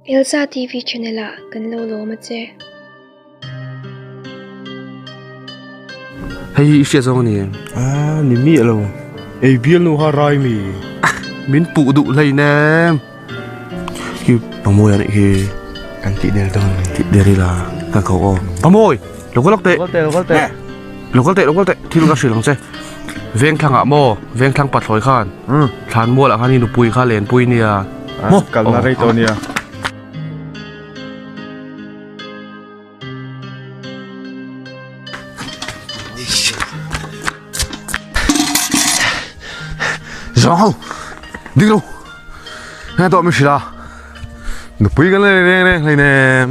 Elsa TV channel ah kan lo lawm a che. Hei hi i hriat zawng a ni em? Ah, ni miah lo. Ei bial nu kha rai mi. Min puh duh hlei nem. Khi Pamawi a nih khi. Kan tih del dawn ni. Tih del ila kan kho aw. Pamawi! Lo kal lawk teh. Lo kal teh, lo kal teh. Lo kal teh, lo kal teh. Thil ka hrilh ang che. Vengthlang ah maw, Vengthlang pathlawi khan. Thlan mual ah khan i nupui kha lenpui nia. Maw? Kalna rei tawh nia. Zawng ho ding lo nghe tawh min hrilh a nupui kan nei reng reng hleinem.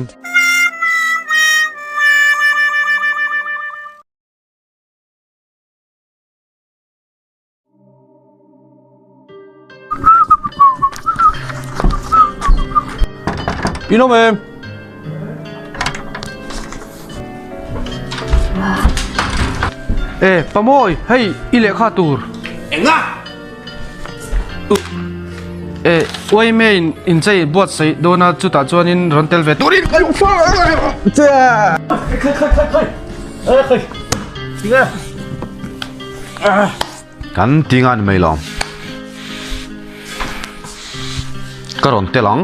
In awm em? E, Pamawi, hei i lehkha tur. Enga? E, Uaime in inchei buatsaih dawn a, chutah chuanin rawn tel ve turin ka duh fo. Khai khai khai khai. E khai. Tinge? Kan ti nga ni mai lo. Ka rawn tel ang.